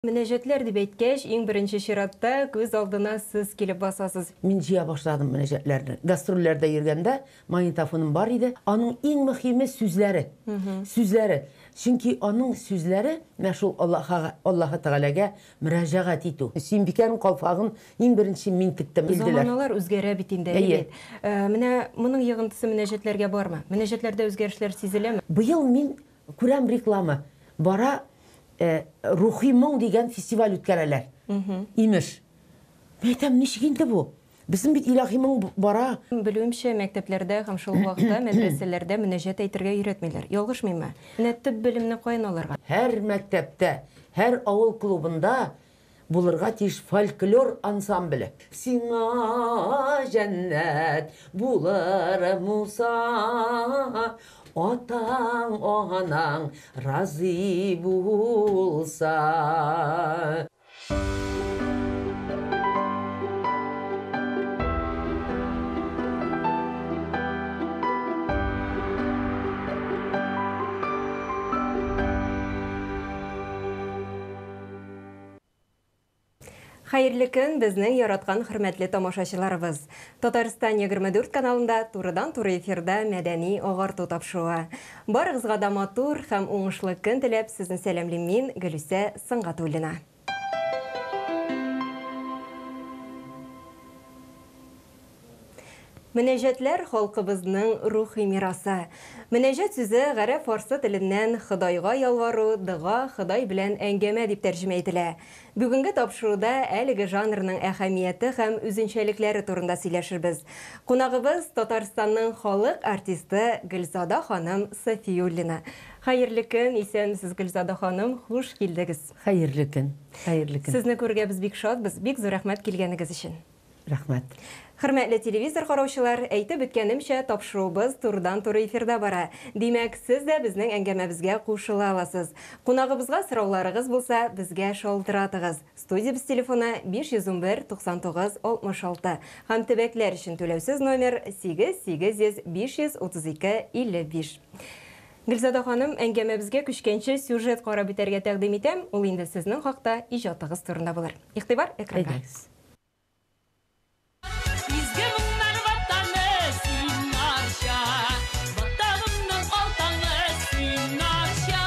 Мөнәҗәтләр дип әйткәч, иң беренче чиратта күз алдына сез килеп басасыз. Мин җыя башладым мөнәҗәтләрне. Гастрольләрдә йөргәндә магнитофоным бар иде. Аның иң мөһиме сүзләре. Сүзләре. Чөнки аның сүзләре менә шул Аллаһыга, Аллаһы Тәгаләгә мөрәҗәгать итү. Сөембикәнең калфагын иң беренче мин тектем, диделәр. Заманалар үзгәрә бит инде, әйе бит. Менә моның йогынтысы мөнәҗәтләргә бармы? Мөнәҗәтләрдә үзгәрешләр сизеләме? Быел мин Күрәм реклама бара, Рухи моң дигән фестиваль үткәрәләр. Имеш. Мин әйтәм, ничек инде бу? Безнең бит илаһи моң бара. Белүемчә, мәктәпләрдә һәм шул ук вакытта мәдрәсәләрдә мөнәҗәт әйтергә өйрәтмиләр. Ялгышмыйммы? Менә төп белемне каян алырга? Һәр мәктәптә, һәр авыл клубында Булырга тиеш фольклор ансамбле. Сиңа җәннәт булыр, Муса, Атаң, анаң разый булса. Хәерле көн, безнең яраткан хөрмәтле тамашачыларыбыз. Татарстан 24 каналында турыдан-туры эфирда мәдәни агарту тапшыруы. Барыгызга да матур һәм уңышлы көн теләп, сезне сәламлим мин, Гөлүсә Сөнгатуллина. Мөнәҗәтләр халкыбызның рухи мирасы. Мөнәҗәт сүзе гарәп-фарсы теленнән Ходайга ялвару, дога, Ходай белән әңгәмә дип тәрҗемә ителә. Бүгенге тапшыруда әлеге жанрның әһәмияте һәм үзенчәлекләре турында сөйләшербез. Кунагыбыз, Татарстанның халык артисты Гөлзада ханым Сафиуллина. Хәерле көн, исәнмесез, Гөлзада ханым, хуш килдегез. Хәерле көн, хәерле көн. Сезне күрергә без бик шатбыз, бик зур рәхмәт килгәнегез өчен. Рәхмәт. Хөрмәтле телевизор караучылар, әйтеп үткәнемчә, тапшыруыбыз турыдан-туры эфирда бара. Димәк, сез дә безнең әңгәмәбезгә кушыла аласыз. Кунагыбызга сорауларыгыз булса, безгә шалтыратыгыз. Студиябез телефоны 511 99 66 һәм төбәкләр өчен түләүсез номер 8 800 532 55. Гөлзада ханым, әңгәмәбезгә күчкәнче сюжет карап үтәргә тәкъдим итәм, ул инде сезнең хакта, иҗатыгыз турында булыр. Игътибар экранга. Әйдәгез. Изге моңнар ватаны син, Арча, Ватанымның ал таңы син, Арча.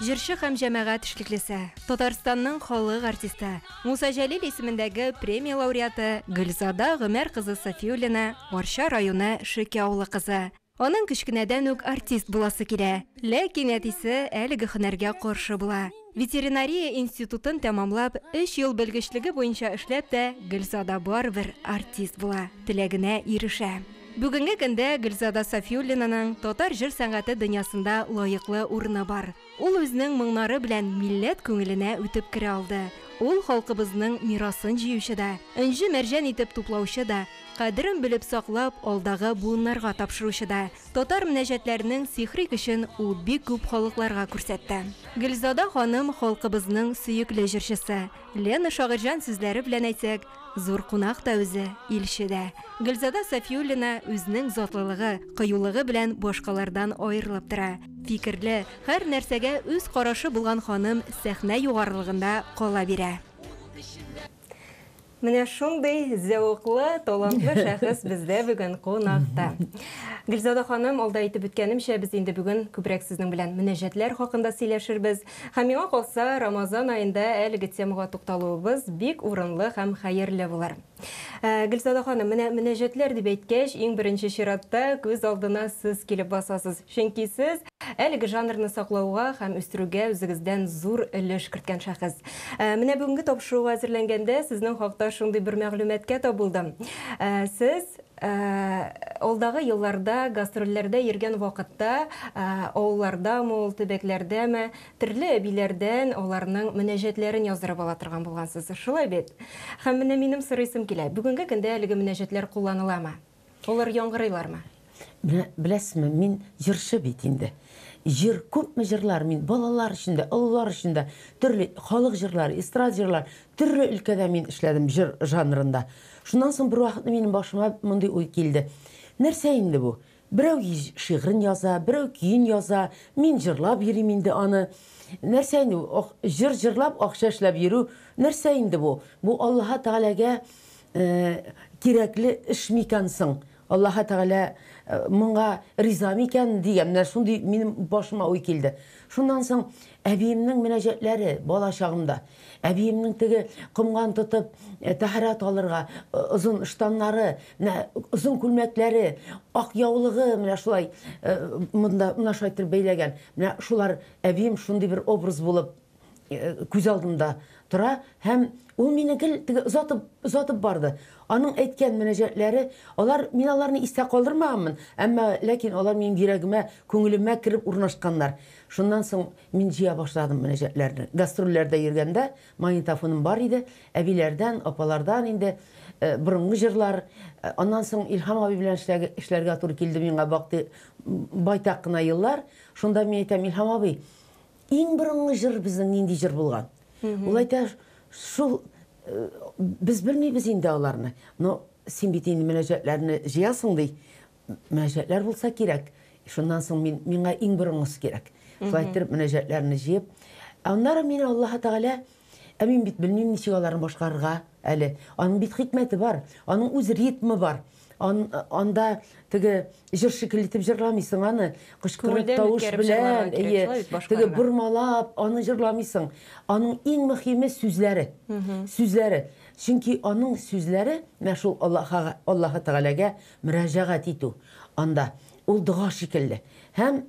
Җырчы һәм җәмәгать эшлеклесе, Татарстанның халык артисты, Муса Җәлил исемендәге премия лауреаты Гөлзада Гомәр кызы Сафиуллина, Арча районы Шөке авылы кызы. Аның кечкенәдән үк артист буласы килә. Ләкин әтисе әлеге һөнәргә каршы була. Ветеринария институтын тәмамлап, өч ел белгечлеге буенча эшләп тә, Гөлзада барыбер артист була, теләгенә ирешә. Бүгенге көндә Гөлзада Сафиуллинаның татар җыр сәнгате дөньясында лаеклы урыны бар. Ул үзенең моңнары белән милләт күңеленә үтеп керә алды. Ул халкыбызның мирасын җыючы да, энҗе-мәрҗән итеп туплаучы да, кадерен белеп саклап, алдагы буыннарга тапшыручы да. Татар мөнәҗәтләренең сихри көчен ул бик күп халыкларга күрсәтте. Гөлзада ханым халкыбызның сөекле җырчысы. Лена Шагыйрьҗан сүзләре белән әйтсәк, зур кунак та үзе, илче дә. Гөлзада Сафиуллина үзенең затлылыгы, кыюлыгы белән башкалардан аерылып тора. Фикерле, һәр нәрсәгә үз карашы булган ханым сәхнә югарылыгында кала бирә. Менә шундый зәвыклы, талантлы шәхес бездә бүген кунакта. Гөлзада ханым, алда әйтеп үткәнемчә, без инде бүген күбрәк сезнең белән мөнәҗәтләр хакында сөйләшербез. Һәм миңа калса, Рамазан аенда әлеге темага тукталуыбыз бик урынлы һәм хәерле булыр. Ә, Гөлзада ханым, менә мөнәҗәтләр дип әйткәч, иң беренче чиратта күз алдына сез килеп басасыз. Чөнки сез әлеге жанрны саклауга һәм үстерүгә үзегездән зур өлеш керткән шәхес. Ә, менә бүгенге тапшыруга әзерләнгәндә сезнең хакта шундый бер мәгълүматка тап булдым. Ә, сез Алдагы елларда гастрольләрдә йөргән вакытта, авыллардамы ул, төбәкләрдәме, төрле әбиләрдән аларның мөнәҗәтләрен яздырып ала торган булгансыз. Шулай бит? Һәм менә минем сорыйсым килә, бүгенге көндә әлеге мөнәҗәтләр кулланыламы? Алар яңгырыйлармы? Менә беләсезме, мин җырчы бит инде. Җыр, күпме җырлар мин балалар өчен дә, олылар өчен дә, төрле халык җырлары, эстрада җырлары, төрле өлкәдә мин эшләдем җыр жанрында. Шуннан соң бервакытны минем башыма мондый уй килде. Нәрсә инде бу? Берәү шигырен яза, берәү көен яза, мин җырлап йөрим инде аны. Нәрсә инде бу? Җыр җырлап акча эшләп йөрү, нәрсә инде бу? Бу Аллаһы Тәгаләгә кирәкле эш микән соң? Аллаһы Тәгалә моңа риза микән дигән, менә шундый минем башыма уй килде. Шуннан соң әбиемнең мөнәҗәтләре бала чагымда. Әбиемнең теге комган тотып тәһарәт алырга, озын ыштаннары, менә озын күлмәкләре, ак яулыгы менә шулай монда менә шулай итеп бәйләгән. Менә шулар әбием шундый бер образ булып күз алдымда тора һәм ул мине гел теге озатып озатып барды. Аның әйткән мөнәҗәтләре, алар мин аларны истә калдырмаганмын, әмма ләкин алар минем йөрәгемә, күңелемә кереп урнашканнар. Шуннан соң мин җыя башладым мөнәҗәтләрне. Гастрольләрдә йөргәндә магнитофоным бар иде, әбиләрдән, апалардан инде борынгы җырлар. Аннан соң Илһам абый белән эшләргә туры килде миңа бактый байтак кына еллар. Шунда мин әйтәм, Илһам абый, Иң борынгы җыр безнең нинди җыр булган? Ул әйтә, шул без белмибез инде аларны. Но син бит инде мөнәҗәтләрне җыясың ди. Мөнәҗәтләр булса кирәк. Шуннан соң мин миңа иң борынгысы кирәк. Шулай иттереп мөнәҗәтләрне җыеп, аннары мине Аллаһы Тәгалә, ә мин бит белмим ничек аларны башкарырга әле. Аның бит хикмәте бар, аның үз ритмы бар. Ан, анда теге җыр шикелле итеп җырламыйсың аны, кычкырып Күңелдән тавыш үткәреп җырларга белән, кирәк, әйе, шулай бит теге башкарырга. бормалап аны җырламыйсың. Аның иң мөһиме сүзләре. Сүзләре. Чөнки аның сүзләре менә шул Аллаһыга, Аллаһы Тәгаләгә мөрәҗәгать итү анда. Ул дога шикелле. Һәм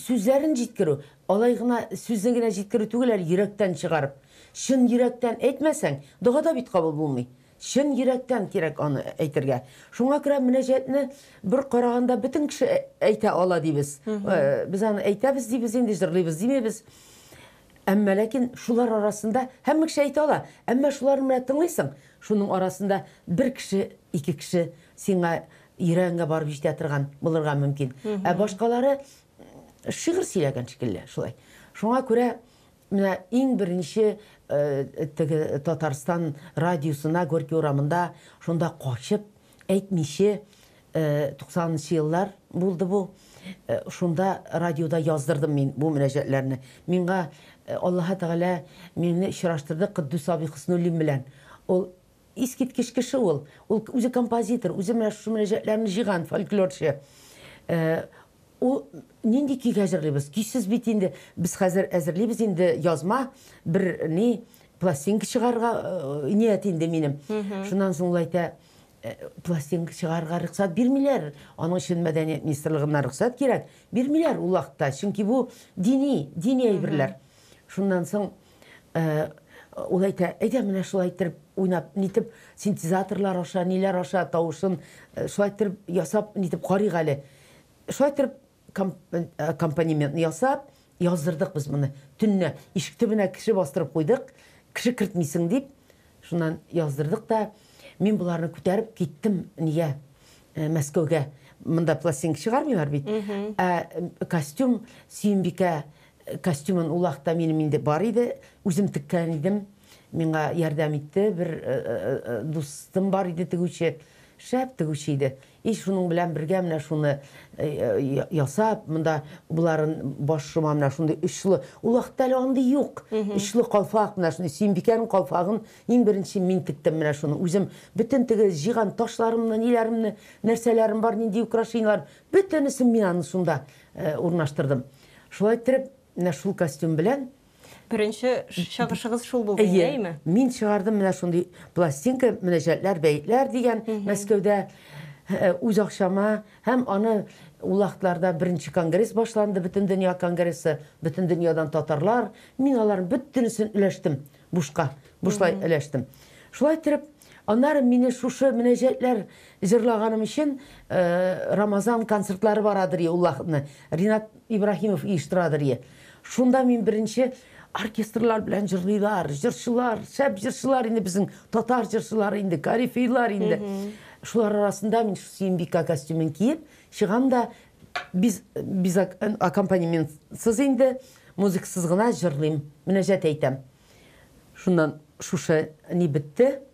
сүзләрен җиткерү, алай гына сүзне генә җиткерү түгел әле, йөрәктән чыгарып. Чын йөрәктән әйтмәсәң, дога да бит кабул булмый. Чын йөрәктән кирәк аны әйтергә. Шуңа күрә мөнәҗәтне бер караганда бөтен кеше әйтә ала дибез. Без аны әйтәбез дибез инде, җырлыйбыз димибез. Әмма ләкин шулар арасында һәммә кеше әйтә ала. Әмма шуларны менә тыңлыйсың, шуның арасында бер кеше, ике кеше сиңа йөрәгеңә барып җитә торган булырга мөмкин. Ә башкалары шигырь сөйләгән шикелле шулай. Шуңа күрә менә иң беренче теге Татарстан радиосына Горький урамында шунда качып, әйтмичә, 90 нчы еллар булды бу. Шунда радиода яздырдым мин бу мөнәҗәтләрне. Миңа Аллаһы Тәгалә мине очраштырды Котдус абый Хөснуллин белән. Ул Искиткеч кеше ул. Ул үзе композитор, үзе менә шушы мөнәҗәтләрне җыйган фольклорчы. Ул нинди көйгә җырлыйбыз? Көйсез бит инде. Без хәзер әзерлибез инде язма бер ни пластинка чыгарырга ният инде минем. Шуннан соң ул әйтә, пластинка чыгарырга рөхсәт бирмиләр. Аның өчен мәдәният министрлыгыннан рөхсәт кирәк. Бирмиләр ул вакытта, чөнки бу дини, дини әйберләр. Шуннан соң ул әйтә, әйдә менә шулай иттереп уйнап, нитеп, синтезаторлар аша, ниләр аша тавышын шулай иттереп ясап, нитеп карыйк әле. Шулай иттереп аккомпанементны ясап, яздырдык без моны. Төнлә ишек төбенә кеше бастырып куйдык, кеше кертмисең дип, шуннан яздырдык та, мин боларны күтәреп киттем нигә? Мәскәүгә. Монда пластинка чыгармыйлар бит. Ә костюм Сөембикә Костюмын ул вакытта минем инде бар иде, үзем теккән идем. Миңа ярдәм итте бер дустым бар иде тегүче, шәп тегүче иде. И шуның белән бергә менә шуны ясап, монда боларын башыма менә шундый очлы, ул вакытта әле андый юк, очлы калфак, менә шундый Сөембикәнең калфагын иң беренче мин тектем менә шуны. Үзем бөтен теге җыйган ташларымны, ниләремне, нәрсәләрем бар, нинди украшениелар, бөтенесен мин аны шунда урнаштырдым. Шулай иттереп, менә шул костюм белән. Беренче чыгышыгыз шул булды инде, әйеме? Мин чыгардым менә шундый пластинка, Мөнәҗәтләр, бәетләр дигән Мәскәүдә үз акчама һәм аны ул вакытларда беренче конгресс башланды, Бөтендөнья конгрессы, бөтен дөньядан татарлар, мин аларның бөтенесен өләштем бушка, бушлай өләштем. Шулай иттереп, аннары мине шушы мөнәҗәтләр җырлаганым өчен Рамазан концертлары барадыр ул вакытны. Ринат Ибраһимов оештырадыр е. Шунда мин беренче оркестрлар белән җырлыйлар, җырчылар, шәп җырчылар инде безнең татар җырчылары инде, корифейлар инде. Шулар арасында мин Сөембикә костюмын киеп чыгам да без, без аккомпанементсыз инде, музыкасыз гына җырлыйм, мөнәҗәт әйтәм. Шуннан шушы ни бетте.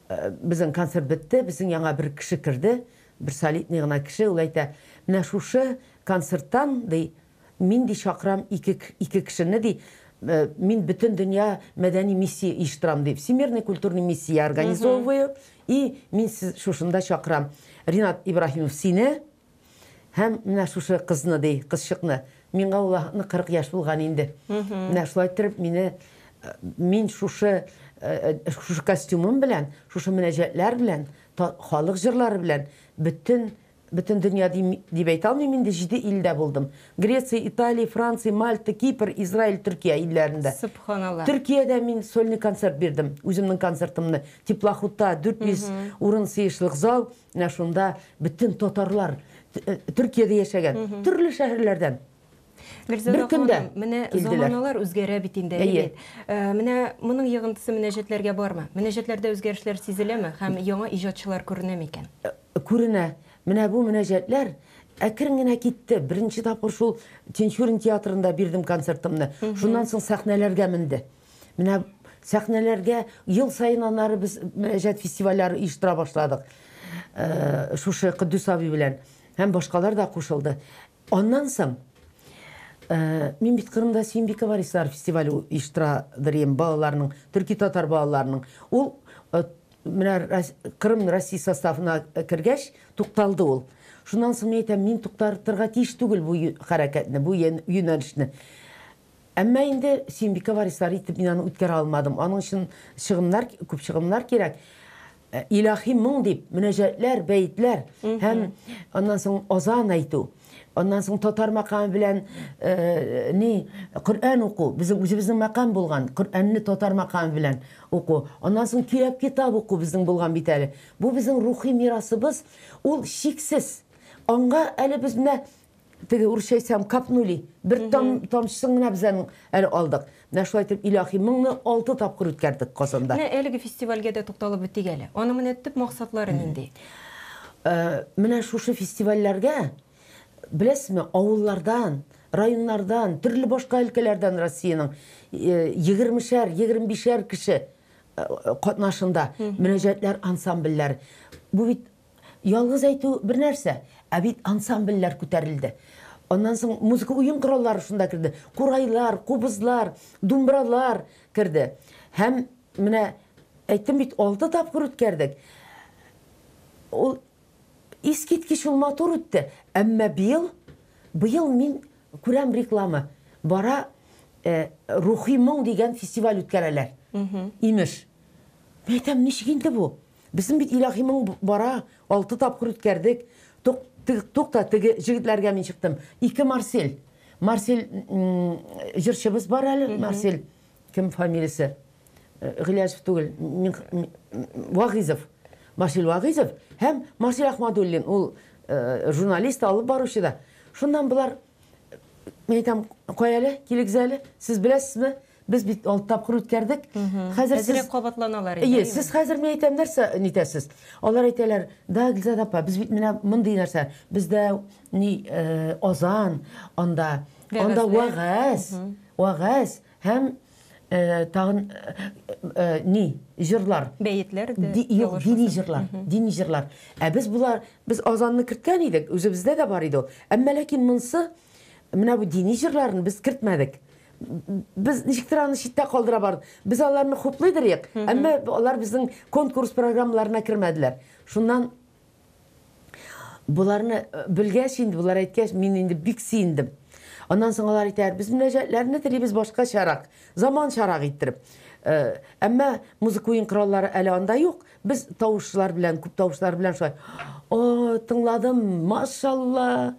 Безнең концерт бетте, безнең яңа бер кеше керде, бер солидный гына кеше, ул әйтә, менә шушы концерттан, ди, мин, ди, чакырам ике кешене, ди, мин бөтен дөнья мәдәни миссия оештырам, ди, всемирный культурный миссия организовываю, и мин сез шушында чакырам. Ринат Ибраһимов сине һәм менә шушы кызны, ди, кызчыкны. Миңа ул вакытны 40 яшь булган инде. Менә шулай иттереп мине мин шушы шушы костюмым белән, шушы мөнәҗәтләр белән, халык җырлары белән бөтен бөтен дөнья дип әйтә алмыйм инде, 7 илдә булдым. Греция, Италия, Франция, Мальта, Кипр, Израиль, Төркия илләрендә. Сөбханалла. Төркиядә мин сольный концерт бирдем, үземнең концертымны. Теплоходта 400 урын сыешлык зал, менә шунда бөтен татарлар Төркиядә яшәгән, төрле шәһәрләрдән. Гөлзада Бер көндә ханым, менә килделәр. Заманалар үзгәрә бит инде, Әйе. бит. Менә моның йогынтысы мөнәҗәтләргә бармы? Мөнәҗәтләрдә үзгәрешләр сизеләме һәм яңа иҗатчылар күренә микән? Күренә. Менә бу мөнәҗәтләр әкрен генә китте. Беренче тапкыр шул Тинчурин театрында бирдем концертымны. Шуннан соң сәхнәләргә менде. Менә сәхнәләргә ел саен аннары без мөнәҗәт фестивальләре оештыра башладык. Шушы Кыддус абый белән һәм башкалар да кушылды. Аннан соң мин бит Кырымда Сөембикә варислар фестивале оештырадыр идем балаларның, төрки-татар балаларының. Ул менә Кырым Россия составына кергәч тукталды ул. Шуннан соң мин әйтәм, мин туктатырга тиеш түгел бу хәрәкәтне, бу юнәлешне. Әмма инде Сөембикә варислары итеп мин аны үткәрә алмадым. Аның өчен чыгымнар, күп чыгымнар кирәк. Илаһи моң дип мөнәҗәтләр, бәетләр һәм аннан соң азан әйтү, аннан соң татар мәкаме белән ни Коръән уку, безнең үзебезнең мәкам булган, Коръәнне татар мәкаме белән уку, аннан соң көйләп китап уку безнең булган бит әле. Бу безнең рухи мирасыбыз, ул чиксез. Аңга әле без менә теге урысча әйтсәм, капнули, бер тамчысын гына без аның әле алдык. Менә шулай итеп илаһи моңны 6 тапкыр үткәрдек Казанда. Менә әлеге фестивальгә дә тукталып үтик әле. Аның менә төп максатлары нинди? Менә шушы фестивальләргә, беләсезме, авыллардан, районнардан, төрле башка өлкәләрдән Россиянең 20-шәр, 25-шәр кеше катнашында мөнәҗәтләр ансамбльләр. Бу бит ялгыз әйтү бер нәрсә, ә бит ансамбльләр күтәрелде. Аннан соң музыка уен кораллары шунда керде. Курайлар, кубызлар, думбралар керде. Һәм менә әйттем бит, 6 тапкыр үткәрдек. Ул искиткеч ул матур үтте. Әмма быел мин күрәм реклама. Бара Рухи моң дигән фестиваль үткәрәләр. Имеш. Мин әйтәм, ничек инде бу? Безнең бит илаһи моң бара, 6 тапкыр үткәрдек. Тукта, теге җегетләргә мин чыктым. 2 Марсель. Марсель җырчыбыз бар әле, Марсель. Кем фамилиясе? Гыйләҗев түгел, Вагизов. Марсель Вагизов һәм Марсель Ахмадуллин, ул журналист, алып баручы да. Шуннан булар, мин әйтәм, кая әле, килегез әле, сез беләсезме? Без бит 6 тапкыр үткәрдек. Хәзер сез Әзрәк кабатланалар инде, Әйе, әйеме? сез хәзер мин әйтәм, нәрсә нитәсез? Алар әйтәләр, да, Гөлзада апа, без бит менә мондый нәрсә, бездә ни азан, анда, анда Вәгазьләр. вәгазь, вәгазь һәм тагын ни, җырлар. Бәетләр дә Юк, ялгышмасам. дини җырлар, дини җырлар. Ә без булар, без азанны керткән идек, үзебездә дә бар иде ул. Әмма ләкин монсы, менә бу дини җырларны без кертмәдек. Без ничектер аны читтә калдыра бардык. Без аларны хуплыйдыр идек, әмма алар безнең конкурс программаларына кермәделәр. Шуннан буларны белгәч инде, булар әйткәч, мин инде бик сөендем. Аннан соң алар әйтәләр, без мөнәҗәтләрне телибез башкачарак, заманчарак иттереп. Әмма музыка уен кораллары әле анда юк. Без тавышлар белән, күп тавышлар белән шулай. О, тыңладым, машалла.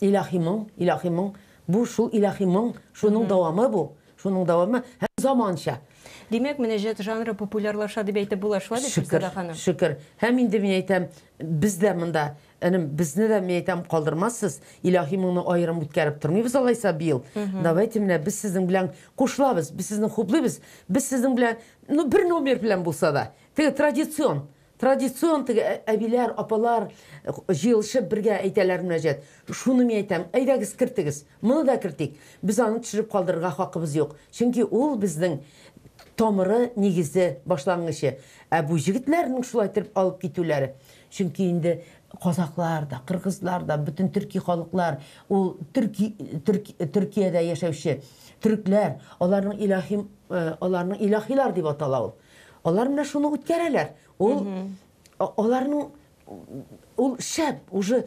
Илаһи моң, илаһи моң. Бу шул илаһи моң, шуның дәвамы бу. Шуның дәвамы һәм заманча. Димәк, мөнәҗәт жанры популярлаша дип әйтеп була, шулай бит, Шөкер, Гөлзада ханым? шөкер. Һәм инде мин әйтәм, без дә монда, энем, безне дә мин әйтәм, калдырмассыз. Илаһи моңны аерым үткәреп тормыйбыз алайса быел. Давайте менә без сезнең белән кушылабыз, без сезне хуплыйбыз, без сезнең белән, ну, бер номер белән булса да, теге традицион, традицион теге әбиләр, апалар җыелышып бергә әйтәләр мөнәҗәт. Шуны мин әйтәм, әйдәгез кертегез, моны да кертик. Без аны төшереп калдырырга хакыбыз юк. Чөнки ул безнең тамыры, нигезе, башлангычы. Ә бу җегетләрнең шулай итеп алып китүләре, чөнки инде казаклар да, кыргызлар да, бөтен төрки халыклар, ул төрки, төрк, Төркиядә яшәүче төрекләр, аларның илаһи, аларның илаһилар дип атала ул. Алар менә шуны үткәрәләр. Ул аларның ул шәп, уже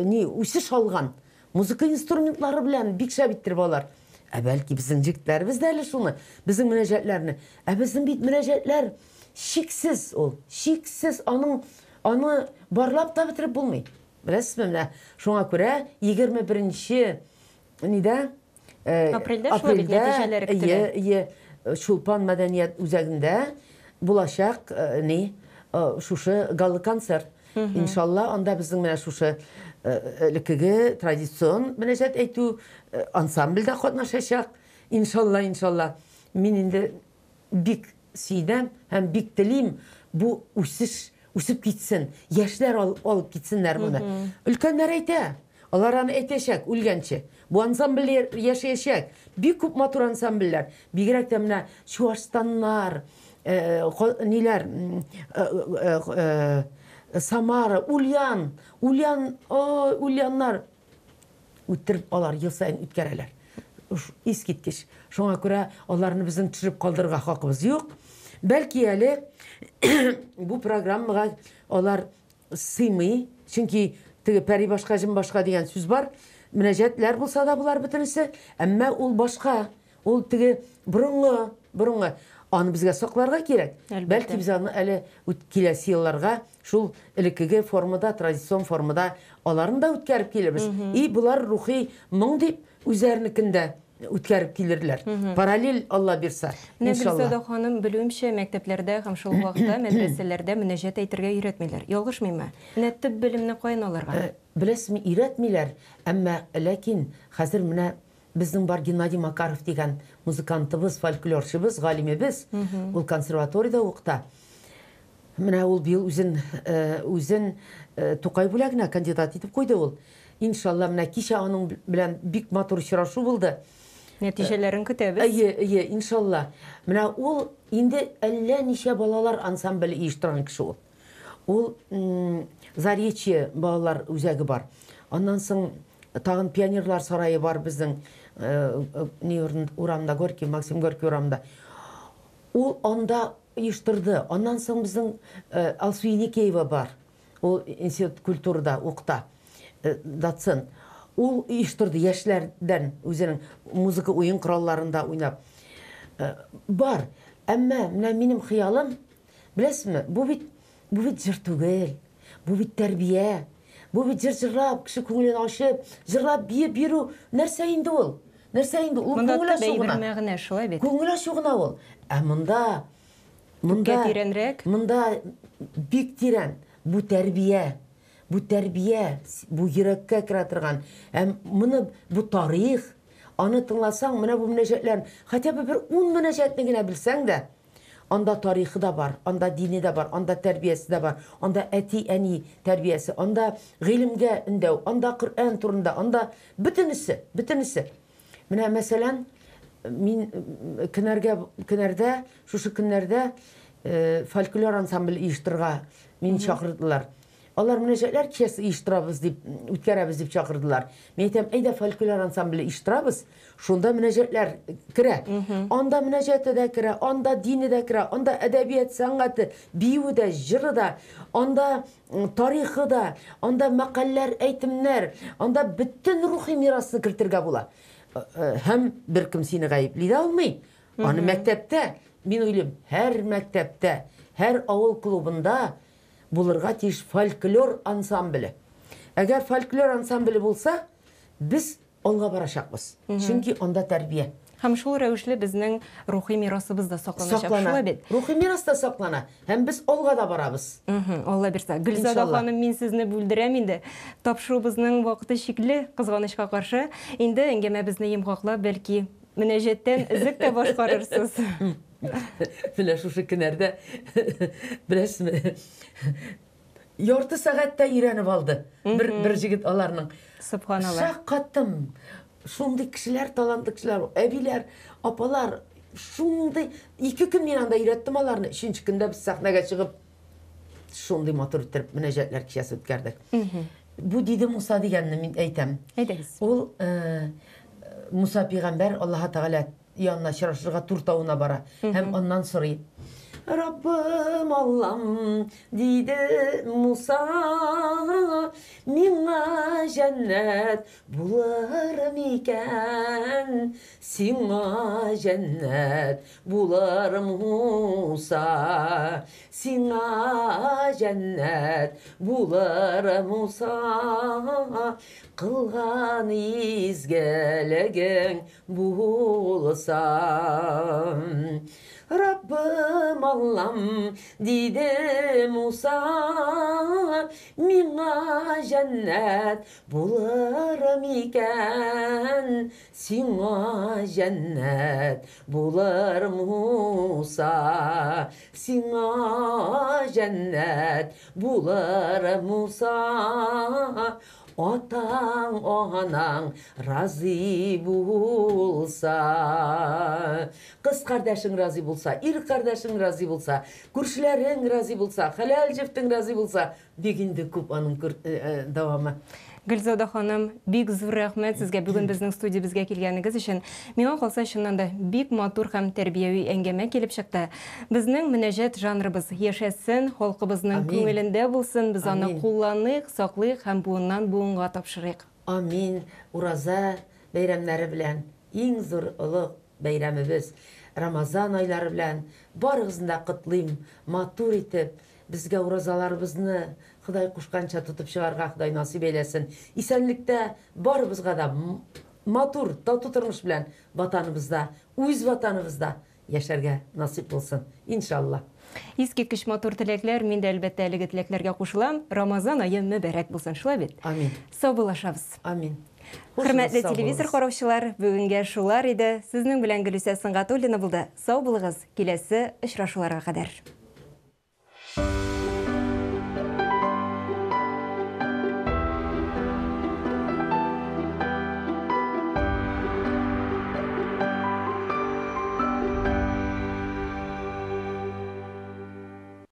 ни үсеш алган музыка инструментлары белән бик шәп иттереп алар. Ә бәлки безнең җегетләребез дә әле шуны, безнең мөнәҗәтләрне. Ә безнең бит мөнәҗәтләр чиксез ул, чиксез, аның аны барлап та бетереп булмый. Беләсезме, менә шуңа күрә 21 нче нидә Апрельдә шулай бит нәтиҗәләре көтелә. Ие, ие, Чулпан мәдәният үзәгендә булачак ни шушы гала-концерт. Иншалла, анда безнең менә шушы элеккеге традицион мөнәҗәт әйтү ансамбль дә катнашачак. Иншалла, иншалла. Мин инде бик сөенәм һәм бик телим, бу үсеш үсеп китсен, яшьләр алып китсеннәр моны. Өлкәннәр әйтә, алар аны әйтәчәк үлгәнче. Бу ансамбль яшәячәк. Бик күп матур ансамбльләр. Бигрәк тә менә Чуашстаннар, ниләр, Самара, Ульян, Ульян, ой, Ульяннар. Үттереп алар ел саен үткәрәләр. Искиткеч. Шуңа күрә аларны безнең төшереп калдырырга хакыбыз юк. Бәлки әле бу программага алар сыймый, чөнки теге пәри башка, җен башка дигән сүз бар. Мөнәҗәтләр булса да болар бөтенесе, әмма ул башка. Ул теге борынгы, борынгы. Аны безгә сакларга кирәк. Бәлки без аны әле киләсе елларга шул элеккеге формада, традицион формада аларын да үткәреп килербез. И болар рухи моң дип үзләренекен дә үткәреп килерләр. Параллель Алла бирса, иншалла. Гөлзада ханым, белүемчә, мәктәпләрдә һәм шул ук вакытта мәдрәсәләрдә мөнәҗәт әйтергә өйрәтмиләр. Ялгышмыйммы? Менә төп белемне каян алырга? Беләсезме, өйрәтмиләр, әмма ләкин хәзер менә Безнең бар Геннадий Макаров дигән музыкантыбыз, фольклорчыбыз, галимебез. Ул консерваториядә укыта. Менә ул быел үзен, үзен Тукай бүләгенә кандидат итеп куйды ул. Иншалла, менә кичә аның белән бик матур очрашу булды. Нәтиҗәләрен көтәбез. Әйе, әйе, иншалла. Менә ул инде әллә ничә балалар ансамбле оештырган кеше ул. Ул Заречье балалар үзәге бар. Аннан соң тагын Пионерлар сарае бар безнең ни урамда, Горький, Максим Горький урамында. Ул анда оештырды. Аннан соң безнең Алсу Еникеева бар. Ул институт культурада укыта, доцент. Ул оештырды яшьләрдән үзенең музыка уен коралларында уйнап. Бар. Әмма менә минем хыялым, беләсезме, бу бит бу бит җыр түгел. Бу бит тәрбия. Бу бит җыр җырлап, кеше күңелен ачып, җырлап, биеп йөрү нәрсә инде ул? Нәрсә инде ул? Монда күңел ачу гына. Мәгънә шулай бит. Күңел ачу гына ул. Ә монда монда тирәнрәк. Монда бик тирән. Бу тәрбия. Бу тәрбия, бу йөрәккә керә торган. Һәм моны бу тарих. Аны тыңласаң, менә бу мөнәҗәтләр, хотя бы бер 10 мөнәҗәтне генә белсәң дә, Анда тарихы да бар, анда дине дә бар, анда тәрбиясе дә бар, анда әти-әни тәрбиясе, анда гыйлемгә өндәү, анда Коръән турында, анда бөтенесе, бөтенесе. Менә мәсәлән, мин Кенәргә, Кенәрдә шушы көннәрдә фольклор ансамбль оештырырга мине чакырдылар. Алар мөнәҗәтләр кичәсе оештырабыз дип, үткәрәбез дип чакырдылар. Мин әйтәм, әйдә фольклор ансамбле оештырабыз, шунда мөнәҗәтләр керә. Анда мөнәҗәте дә керә, анда дине дә керә, анда әдәбият сәнгате, биюе дә, җыры да, анда тарихы да, анда мәкальләр, әйтемнәр, анда бөтен рухи мирасны кертергә була. Һәм беркем сине гаепли дә алмый. Аны мәктәптә, мин уйлыйм, һәр мәктәптә, һәр авыл клубында булырга тиеш фольклор ансамбле. Әгәр фольклор ансамбле булса, без алга барачакбыз. Чөнки анда тәрбия. Һәм шул рәвешле безнең рухи мирасыбыз да сакланачак, шулай бит? Рухи мирас та саклана, һәм без алга да барабыз. Алла бирса. Гөлзада ханым, мин сезне бүлдерәм инде. Тапшыруыбызның вакыты чикле, кызганычка каршы. Инде әңгәмәбезне йомгаклап, бәлки, мөнәҗәттән өзек тә башкарырсыз. Менә шушы көннәрдә, беләсезме, ярты сәгатьтә өйрәнеп алды. Бер, бер җегет аларның. Субханалла. Шаккаттым. Шундый кешеләр, талантлы кешеләр, әбиләр, апалар. Шундый ике көн мин анда өйрәттем аларны. Өченче көндә без сәхнәгә чыгып шундый матур иттереп мөнәҗәтләр кичәсе үткәрдек. Бу диде Муса дигәнне мин әйтәм. Әйдәгез. Ул э, Муса пәйгамбәр Аллаһ Тәгалә янына очрашырга Тур тавына бара һәм аннан сорый. Раббым Аллам, диде Муса, миңа җәннәт булыр микән? Сиңа җәннәт булыр, Муса. Сиңа җәннәт булыр, Муса. Кылган изгелегең булса. Раббым Аллам, диде Муса, миңа җәннәт булыр микән? Сиңа җәннәт булыр, Муса. Сиңа җәннәт булыр, Муса. Атаң, анаң разый булса. Кыз кардәшең разый булса, ир кардәшең разый булса, күршеләрең разый булса, хәләл җефтең разый булса, бик инде күп аның дәвамы. Гөлзада ханым, бик зур рәхмәт сезгә бүген безнең студиябезгә килгәнегез өчен. Миңа калса, чыннан да бик матур һәм тәрбияви әңгәмә килеп чыкты. Безнең мөнәҗәт жанрыбыз яшәсен, халкыбызның күңелендә булсын, без аны кулланыйк, саклыйк һәм буыннан буынга тапшырыйк. Амин. Ураза бәйрәмнәре белән, иң зур олы бәйрәмебез Рамазан айлары белән барыгызны да котлыйм. Матур итеп, безгә уразаларыбызны Ходай кушканча тотып чыгарга Ходай насыйп әйләсен. Исәнлектә барыбызга да матур, тату тормыш белән Ватаныбызда, үз Ватаныбызда яшәргә насыйп булсын. Иншалла. Искиткеч матур теләкләр. Мин дә, әлбәттә, әлеге теләкләргә кушылам. Рамазан ае мөбарәк булсын, шулай бит? Амин. Саубуллашабыз. Амин. Хөрмәтле телевизор караучылар, бүгенгә шулар иде. Сезнең белән Гөлүсә Сөнгатуллина булды. Сау булыгыз, киләсе очрашуларга кадәр.